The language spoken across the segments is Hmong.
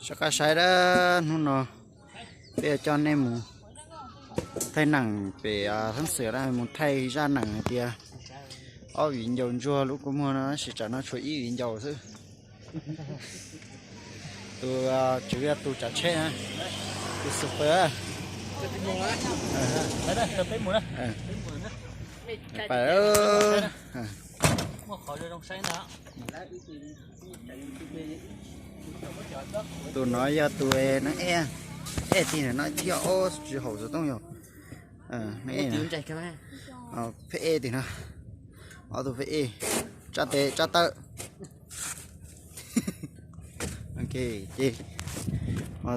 Sawv qab saib dab, hnub no peb yuav coj nej mus thaij neem pem Thab Xwm na, mus thaij zaj neem hais tias ob viv ncaus ntsuag lub kua muag no, tab sis tsam no tshuav ib viv ncaus xwb. Tus tswv yog tus tsav tsheb na, tus super. Pais, tus no yog tus neeg ej, ej tig no thiab, ob tsis haum xov tooj yog neeg ej, pheb ej tig no, ob tug pheb ej, tsab tes tsab taw. Ok, ces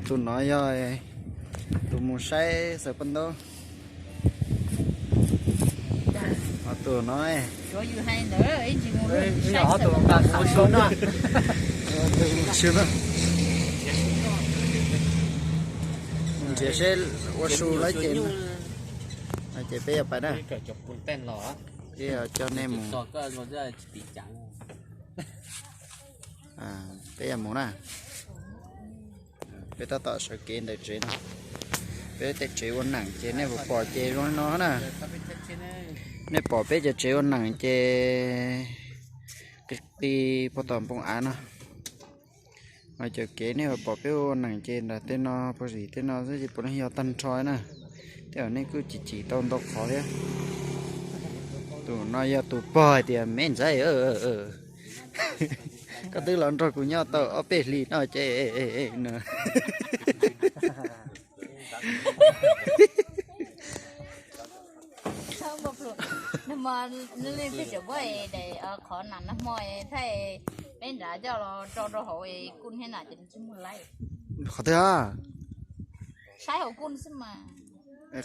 tus no yog tus mus saib xaws paj ntaub. Tus no, tus mus saib xaws paj ntaub. Nrhiav seb ua su lawm ces, ces peb yuav pais na. Peb yuav coj nej mus, peb yuav mus na. Peb tab tom sawv kev ntawm tsev no. Peb tej tsev ua neem ces nej puas pom ces zoo li no na. Nej pom peb cov tsev ua neem ces qis qis puag tom npoo av no. Mas cov kev nej puas pom peb ua neem ces nram tej no puag zim tej no xwb ces puav leej yog tag nrho na. Tej zaum nej kuj cim cim tau ntau qhov thiab. Tus no yog tus pog hais tias me ntxhais, koj twb los nrog kuv nyob tau ob peb hlis no ces no. Nag hmo, nag hmo peb nram coj los tso rau hauv kuj thiab na ces nws tsis muaj laij. Qhov twg? Saib hauv kuj xwb mas.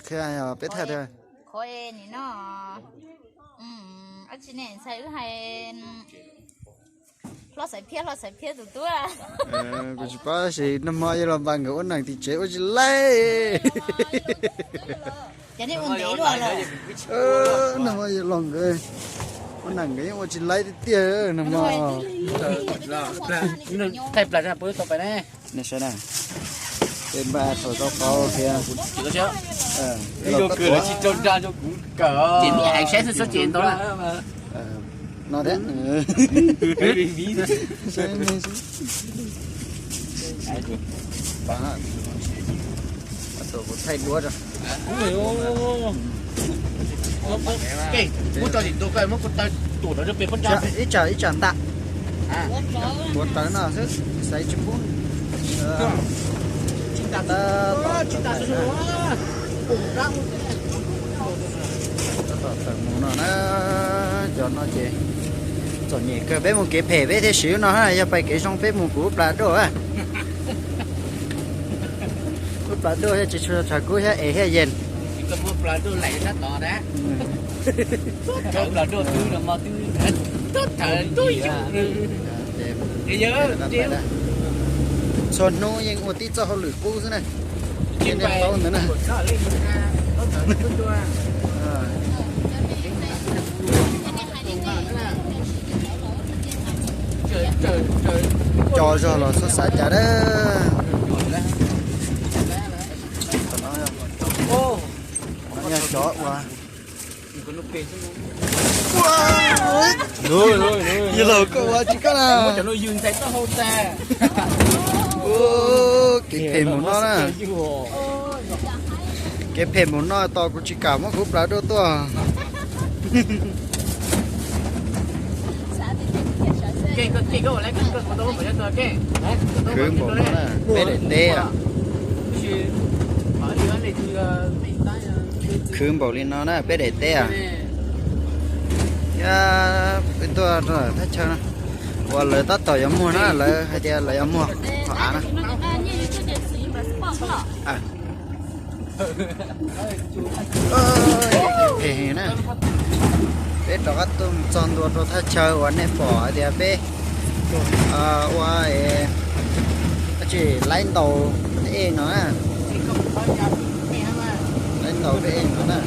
Qhia peb thaij tias, qhov nim no, dab tsi ne, ntxhais wb hais, hlob Xaiv Phiab, hlob Xaiv Phiab tus tub. Kuv tsis paub tab sis nag hmo yuav los npas nkawd ua neem tim tsev ua tsis laij. Nag hmo yuav los nkawd ua neem nkawd yeej ua tsis laij tiag tiag nag hmo. Thaij plas peb tau pais ne. Nej saib na, peb npaj thaum tau qauv thiab. Ces me ais saib xwb xwb ces ntau na. No thiab. Thaij duab. Ib tsam ib tsam ntag. Ua tawv no xwb, xaiv tsis pub. Tawm mus no na, cov no ces txom nyem kawg, peb mus kev phem peb thiaj siv no, yog pais kev zoo peb mus kuv plas doj. Lub plas doj thiaj tsis tshua tshav kub thiab es thiaj yees. Txhua hnub yeej ua tib txoj hauj lwm qub xwb na. Yeej paub ntawd na. Co zog los txhob xav cas dab. No yog cov uas, yog laus koj ua tsis koj na. Kev phem mus no na. Kev phem mus no tos kuv tsis kam muab kuv plas doj tuaj. Khwv npaum no na, peb daim teb. Khwv npaum li no na peb daim teb. Thiab peb tuaj rau thaj chaw no uas lawv tab tom yuav muag na, lawv hais tias lawv yuav muag qhov av na. Phem na. Peb rov qab tuaj txog ntua rau thaj chaw uas nej pom hais tias peb ua, dab tsi, laib ntaus peb ej no na. Laib ntaus peb ej no na.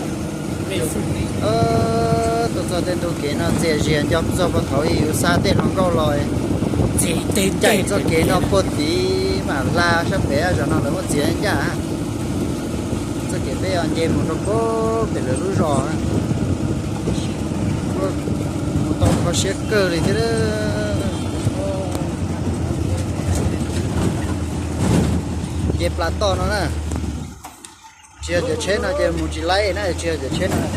Tuaj txog tej ntu kev no txias zias nco txog puag thaum yus xa tej hluas nkauj los, caij txoj kev no puag tid Mam hla sab pem, zaum no lawv muab txiav ncaj. Txoj kev peb yuav nce mus rau pem lawv lub zos, mus tau kho siab kawg li thiab. Nce plas toj no na. Tsis yog cov tsheb no ces mus tsis laib na, tsis yog cov tsheb no.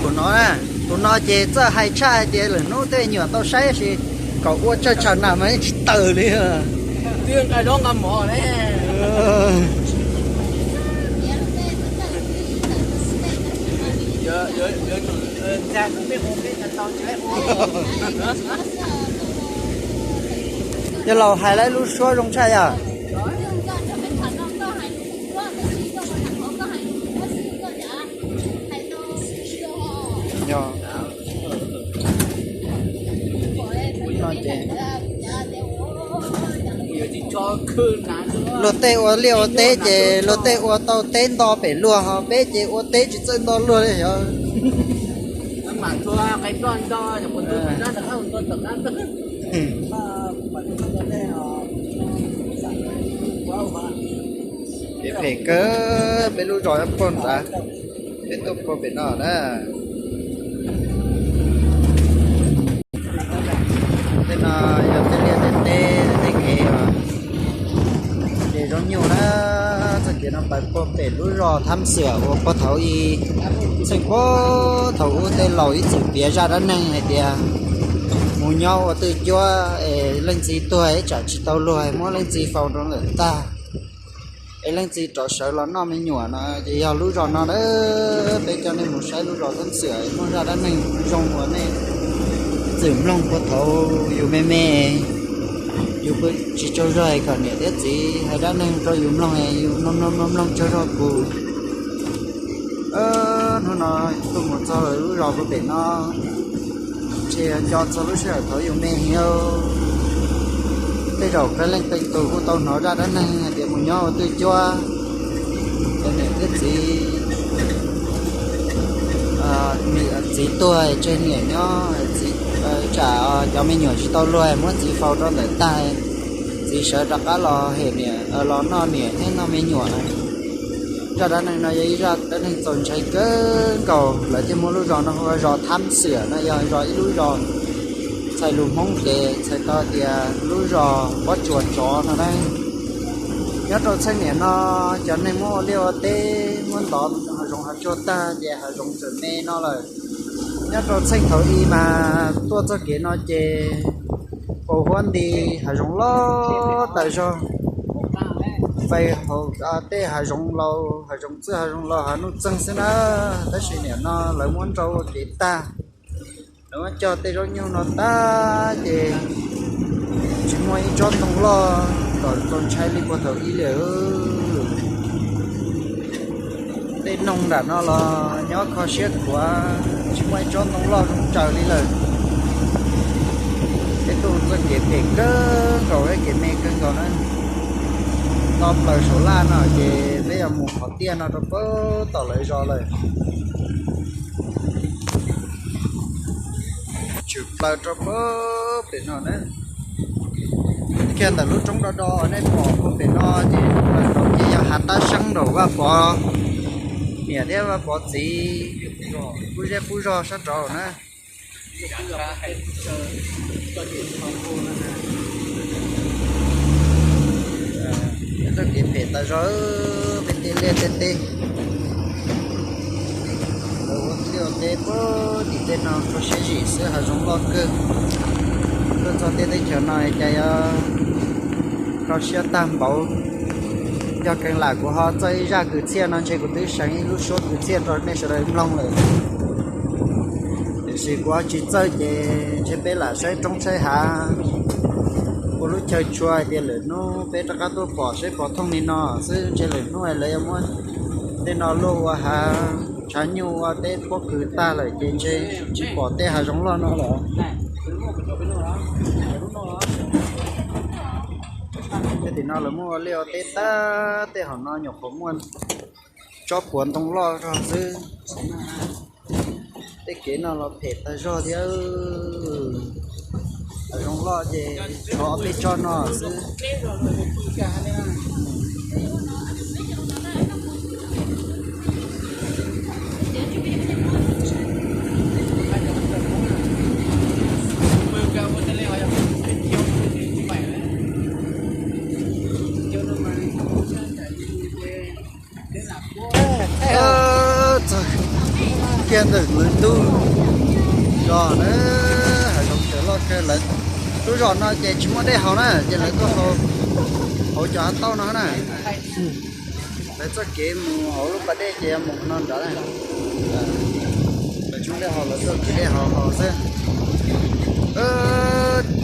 Tus no, tus no ces txawj hais tshaj hais tias lwm hnub tej me nyuam tau saib, tab sis kom ua tsawg tsam nas mas yeej tsis tawm li. Yog laus hais lawv lub suab zoo tshaj yog. Luag tej ua liaj ua teb ces luag tej ua tau teb nto pem luag, ho peb ces ua teb tsis txawj nto luag li yog. Phem phem kawg, peb lub zos puag nrad, peb tuaj puag pem no na. Tej no yog tej liaj tej teb tej kev, ces zoo nyuj na. Txoj kev no pais puag pem lub zos Thab Xwm uas puag thaum ub, txheej puag thaum ub tej laus ib txwm piav zaj dab neeg hais tias mus nyob ua twj cuab es leej txiv tuag es tsam tsis tau luag, muab leej txiv faus rau ntawm tag es leej txiv rov sawv los noj me nyuam no ces yog lub zos no na. Peb coj nej mus saib lub zos Thab Xwm muaj zaj dab neeg zoo uas nej txwm mloog puag thaum yus me me, yus tsis tsaug zog kom niam thiab txiv hais dab neeg rau yus mloog, yus mloog mloog mloog mloog tsaug zog puag. Hnub no tuaj mus txog lub zos puag pem no, ntshe nco txog lub sij hawm thaum yus me heev. Tej zaum qee leej qee tus kuj tau hnov zaj dab neeg hais tias mus nyob ua twj cuab, cov niam thiab txiv, txiv tuag tseg niam nyob, tsam cov me nyuam tsis tau luag muab txiv faus rau ntawm tag, txiv sawv rov qab los hem niam, los noj niam thiab noj me nyuam. Zaj dab neeg no yog ib zaj dab neeg txaus ntshai kawg nkaus, lawv thiaj muab lub zos no hu ua zos Thab Xwm no, yog zos ib lub zos txhais lus Hmoob ces txhais tau tias lub zos pob tsuas tsov no na. Nyob rau txheej niam no, cov neeg muab ua liaj ua teb muab ntov hav zoov hav tsuag tag ces hav zoov txawm me no lawm. Nyob rau txheej thaum ub mas tuaj txoj kev no ces pos huab nti hav zoov loj tawm zog, pais hauv tej hav zoov laus, hav zoov txwj hav zoov laus hav nuj txeeg xwb na. Tab sis niam no lawv muab nrau ua kev tag, lawv muab cog tej zaub nyuj no tag ces tsis muaj ib tsob ntoo loj kom txaus ntshai li puag thaum ub li. Tej noog nram no los nyob kho siab khuav, tsis muaj ib tsob ntoo loj zoo tsaws li lawm. Peb tuaj txoj kev phem kawg nkaus, kev me kawg nkaus na. Nto plaws saum laj no ces peb yuav mus qhov tiaj no rau pem tom lawv zos lawm. Tshwm plaws rau pem no na. Kiag ntawm lub roob do do nej pom puag pem no ces ces yog hav tab seeb nraum Vaj Pov niam thiab Vaj Pov txiv pub zej pub zog sab nraud na. Txoj kev phem tas zog, peb tej liaj tej teb, lawv ua liaj ua teb puag tim tej no kho siab zim xwb, hav zoov loj kawg. Tuaj txog tej teb chaws no cas yuav kho siab tag npaum. Yog keev lam kuv ho txawj ib zaj kwv txhiaj no ntshe kuv twb seev ib lub suab kwv txhiaj rau nej sawv daws mloog lawm. Tiam sis kuv ho tsis txawj ces ntshe peb lam saib roob saib hav, ua lub chaw tshua hais tias lwm hnub peb rov qab tuaj pom saib pom thooj li no xwb, ntshe lwm hnub lawv yuav muab tej no luaj ua hav. Tshav nyuj ua teb pob kws tag lawm ces ntshe tsis pom tej hav zoov loj no lawm. Tej tim no lawv muaj ua liaj ua teb tag, tej hom no nyuam qhuav muaj tsob puav ntoo loj zog xwb. Tej kev no los phem tag zog thiab. Hav zoov loj ces tshuav ob peb tsob no xwb. Txog kiag ntawm lawv lub zos na, hav zoov tseem loj kawg. Lawv lub zos no ces tsis muaj dej haus na, ces lawv tuaj haus hauv cov hav tauj no na. Lawv txoj kev mus hauv lub pas dej ces yog mus no nrad na. Lawv tsis muaj dej haus, lawv tuaj kev dej haus haus xwb.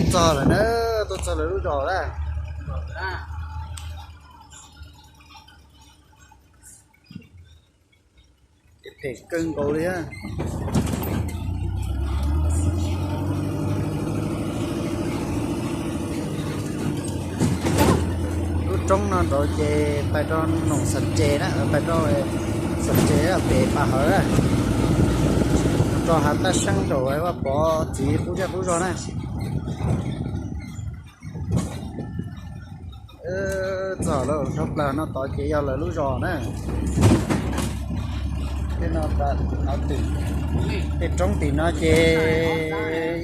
Txog lawm na, tuaj txog lawv lub zos lawm. Phem kawg nkaus li. Lub roob no nraud ces pais rau noom Xam Ces na, pais rau Xam Ces pem Pas Hawv na, rau hav Taj Seeb rau Vaj Pov txiv qub zej qub zog na. Txog lawm, dhau plaws no tod ces yog lawv lub zos na. Tej no, tej roob tim no ces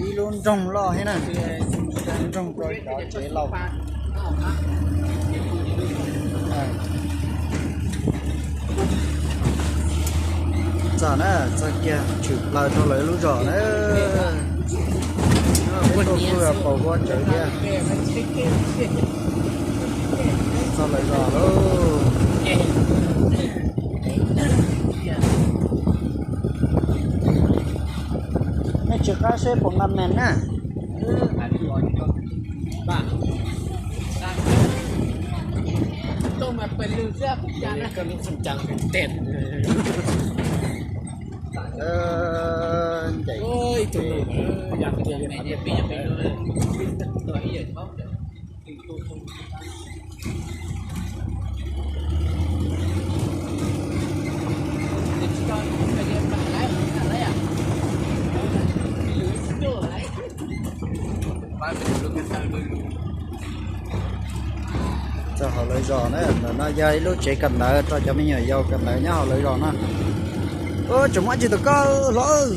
ib lub nroog loj thiab na, lub nroog rau cov tsev laus. Txog na, txog kiag tshwm plaws rau lawv lub zos na. Peb tuaj kuj yog paus huab tsawv thiab. Txog lawv zos lauj. Nej tsis qab seb puas nqa mes na. Ncaim. Txog hauv lawv zos na, ntawm no yog ib lub tsev kawm ntawv rau cov me nyuam yaus kawm ntawv nyob hauv lawv zos no. Ua tseem muaj dab tsi tom koj hlob?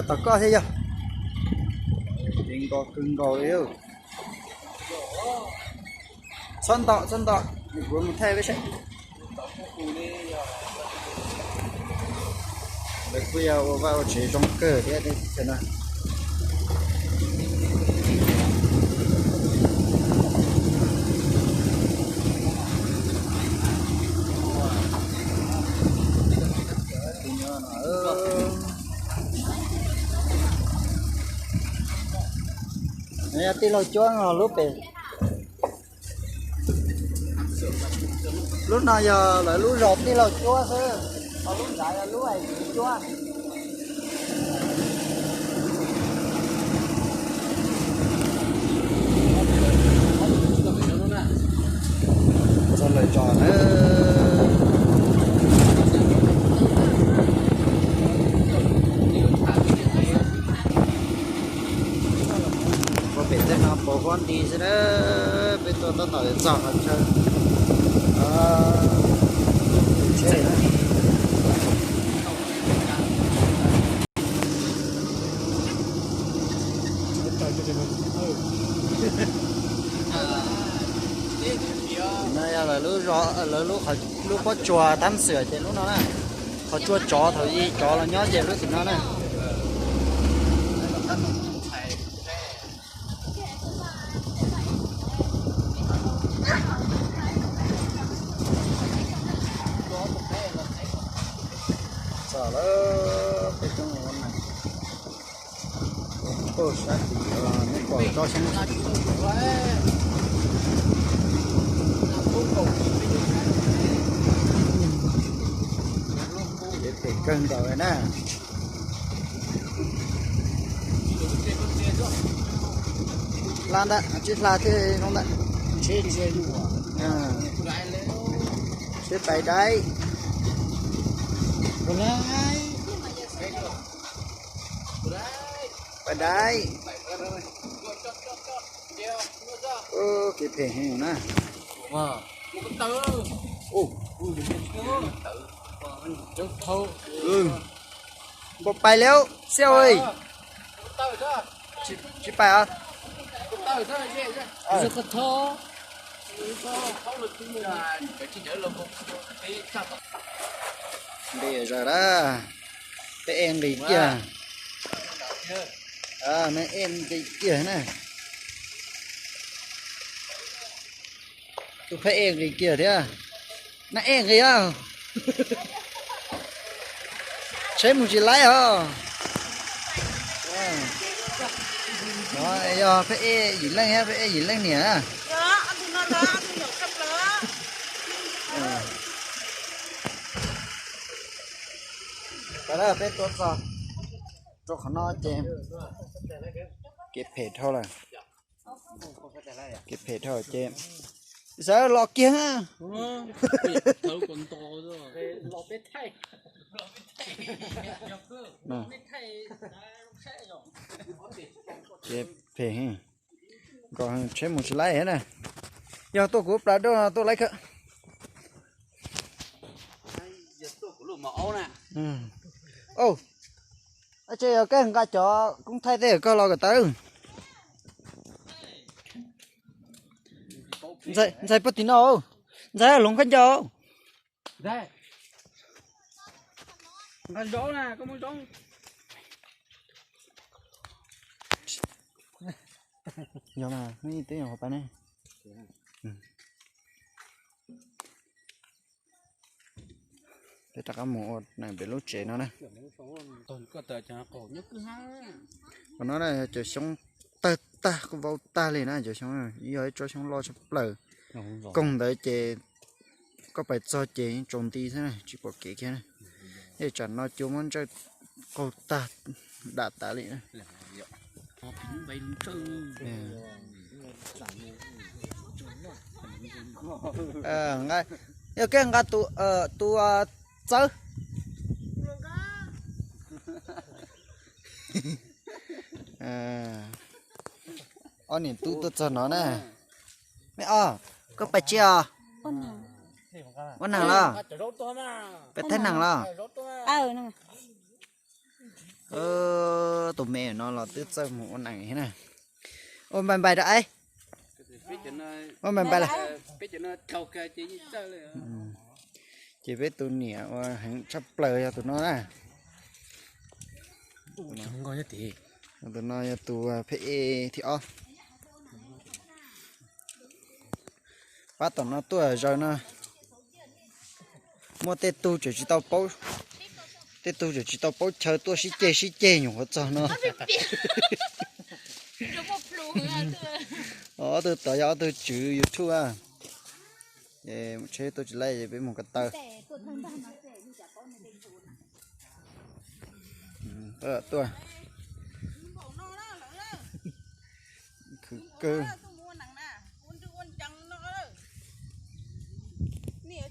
Tom koj thiab yog. Nkaus kawg nkaus li. Txhob nto, txhob nto, kuv mus thaij peb saib. Lawv kuj yog ua vaj ua tsev zoo kawg thiab no. Yog tij laug Cuab no lub pem. Lub no yog lawv lub zos tij laug Cuab xwb, ho lub nrad yog lub hais Cuab. Txog lawv zos na. Ua pem tej no paus huab nti xwb na, peb tuaj tab tom txog qhov chaw. No yog lawv lub zos, lawv lub, lub pob tsuas Thab Xwm ces lub no na. Qhov tsua tsov thaum ub tsov los nyob ces lub tim no na. Txog lawm, peb coob ua neeg. Tuaj sab tim neb pom tsob xyoob. Kawg nkaus na. Hla ntawm, tsis hla thiab zoo ntawm. Seb pais dai. Pais dai. Kev phem heev na. Npaum pais liab xiab ua. Tsis pais os. Npe zaws lawm. Peb ej nqis kiag. Neb ej nqis kiag na. Tus phab ej nqis kiag thiab. Nab ej nqis os. Tsheb mus tsis laib os. Yog phab ej yim leej thiab phab ej yim leej niam. Peb tuaj txog rau qhov no ces kev phem dhau lawm. Kev phem dhau ces sawv los kiag. Kev phem, nkaus tsheb mus tsis laib na. Yog tuaj kuv plas doj no tuaj laib kawg. Tsis yog koj nqa cov koob thaij tej koj los kom tawv. Ntxhais puag tim no, ntxhais hloov khaub ncaws. Yog mas, twb nyuam qhuav pais ne. Peb rov qab mus ua neeg pem lub tsev no na. Qhov no yog cov xyoob tawg tag vau tag li na, cov xyoob, yog ib tsob xyoob loj tshaj plaws. Koog ntawd ces koj pais txog ces yeej tsaus nti xwb na, tsis pom kev kiag na. Tej tsam no cua muab ntsawj qaug tag dam tas li na. Yog koj nqa tus txawb. Ob niam tub tuaj txog no na. Me os, koj pais tsi os? Ua neeg los? Peb thaij neeg los? Tus me no los twb txawj mus ua neeg thiab na. Ua npai npai rau ai. Ua npai npai lawm. Ces peb tus niam ua heev tshaj plaws yog tus no na. Tus no yog tus phab ej thib ob. Pab tom no tuaj zaws no. Muaj tej tug tseem tsis tau paub, tej tug tseem tsis tau paub chaw tuaj sib ceg sib ceg nyuam qhuav txog no. Ob tug tod yog ob tug tswv YouTube a. Tsheb tuaj tsis laib es peb mus ko taw. Tuaj. Khwv kawg.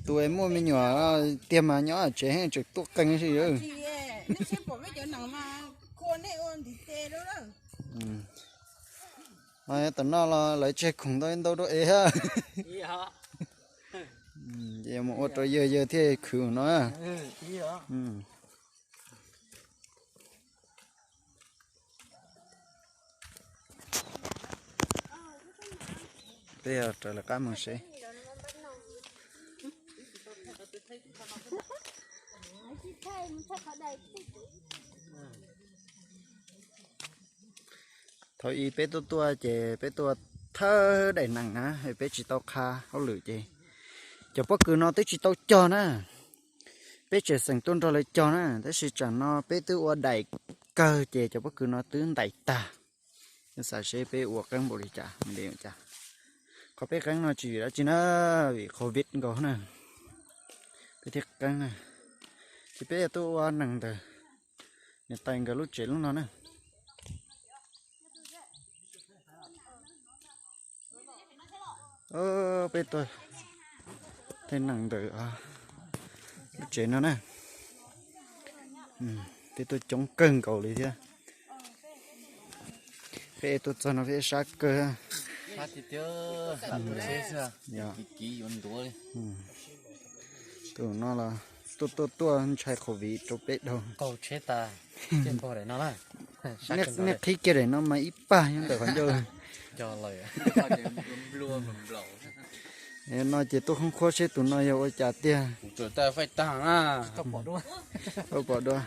Tus muaj me nyuam tiag mas nyob tsev tseem tuaj qees li. Tom no los lawv tseg khoom ntau ntau rau es. Ces mus ua rau yawg yawg thiaj khwv no. Peb yog raws lawv qab mus seb. Thaum ub peb tuaj tuaj ces peb tuaj thawj daim nees na, peb tsis tau qha hauj lwm ces cov pob kws no twb tsis tau cog na. Peb tseem xeem tuaj nrog lawv cog na, tab sis tsam no peb twb ua daim kawg ces cov pob kws no twb ntais tag. Xav seb peb ua qeeb npaum li cas, li cas. Qhov peb qeeb no tsis vim dab tsi na, vim covid nkaus na. Peb thiaj qeeb na. Ces peb yuav tuaj ua neeg ntawm niam tais nkawd lub tsev lub no na. Peb tuaj tej neeg ntawm lub tsev no na. Peb tuaj coob kawg nkaus li thiab. Peb tuaj txog no peb sab kawg. Tus no los tuaj tuaj tuaj ntshai qhov viv rau peb dhau. Nej qhib kiag daim no mas ib pag nyob ntawm qhov ncauj. No ces tuaj khoob khuab seb tus no yog ua cas tiag. Pom dua.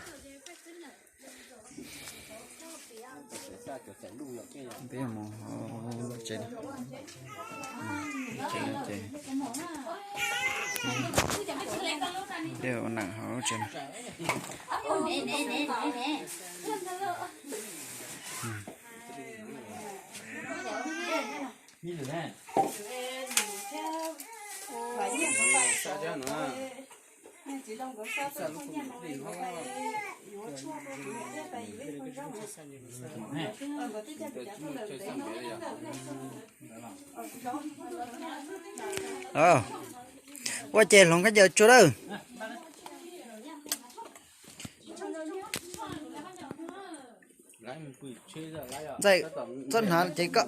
Peb mus hauv tsev, tsev ces peb ua neeg hauv tsev no. Ua ces hloov khaub ncaws tsuag lawm. Ntxawm, txhob hnav ces koj,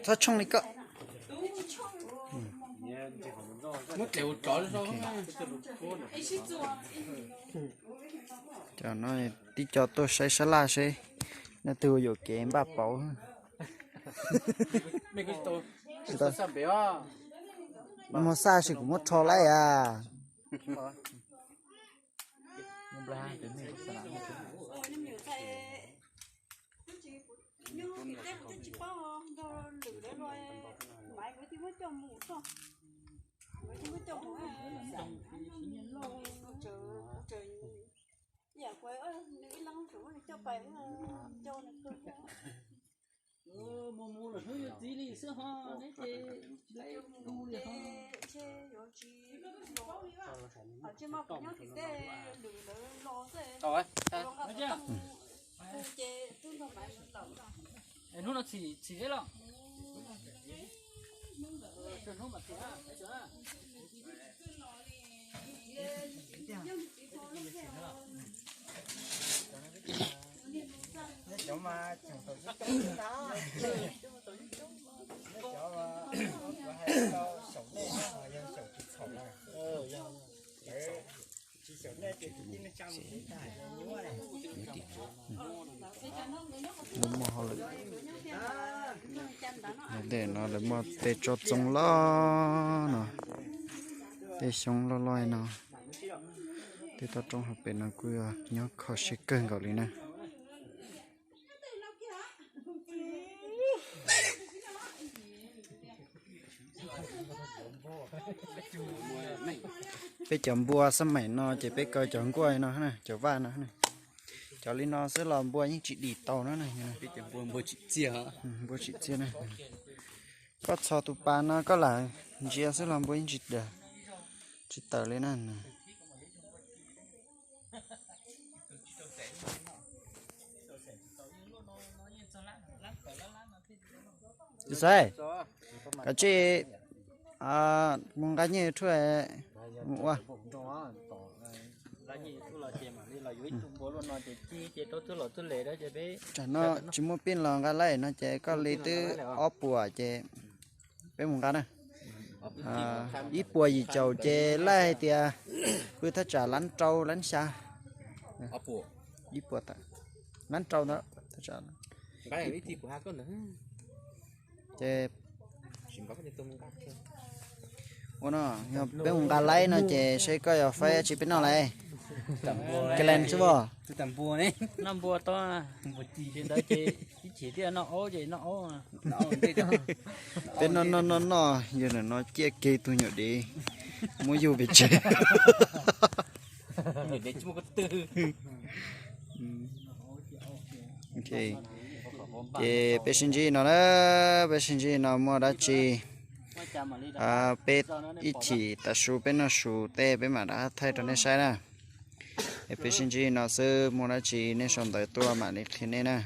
txhob tshooj li koj. Cov no tib co tuaj saib sab laj seb leej twg ua yuam kev npaj pauv. Muab xaj sis kuv muab rho laij as. Hnub no txhim txhim los? Hnub mas txhim. Lub muag hauj lwm. Tej no lawv muaj tej tsob txoov loj no, tej xyoob loj loj no. Tej toj roob hauv pes no kuj yog nyob kho siab kawg nkaus li na. Peb cov npua xab maim no ces peb kaw cov nkuaj no, cov vaj no. Cov li no xwb los npua yeej tsis dim tau na. Npua tsis txiaj na. Koj txhos tus pas no koj lam ntsia xwb los npua yeej tsis, tsis tawm li na. Xav, koj tsis mus nqa nyiaj rhuaj mus ua. Tam no tsis muaj pij los nqa laij no ces koj li twb ob puas ces peb mus nqa na. Ib puas yim caum ces laij hais tias pw thaj tsam lab rau lab xya. Ib puas, lab rau ntawd thaj tsam. Ces ua no, yog peb mus nqa laij no ces seb koj yuav faib dab tsi peb noj lauj. Kalen xwb os. Noj npua tau, ntawd ces ib chim thiaj noj aub ces noj aub. Peb noj noj noj noj yog nim no ciaj kiag tug nyuam dev muab yug pes tsawg. Ces peb sib ntsib no na, peb sib ntsib no muaj dab tsi peb ib chim tav su peb noj su tej peb mam rov thaij rau nej saib na. Peb sib ntsib no xwb, muaj dab tsi nej sau ntawv tuaj mam li qhia nej na.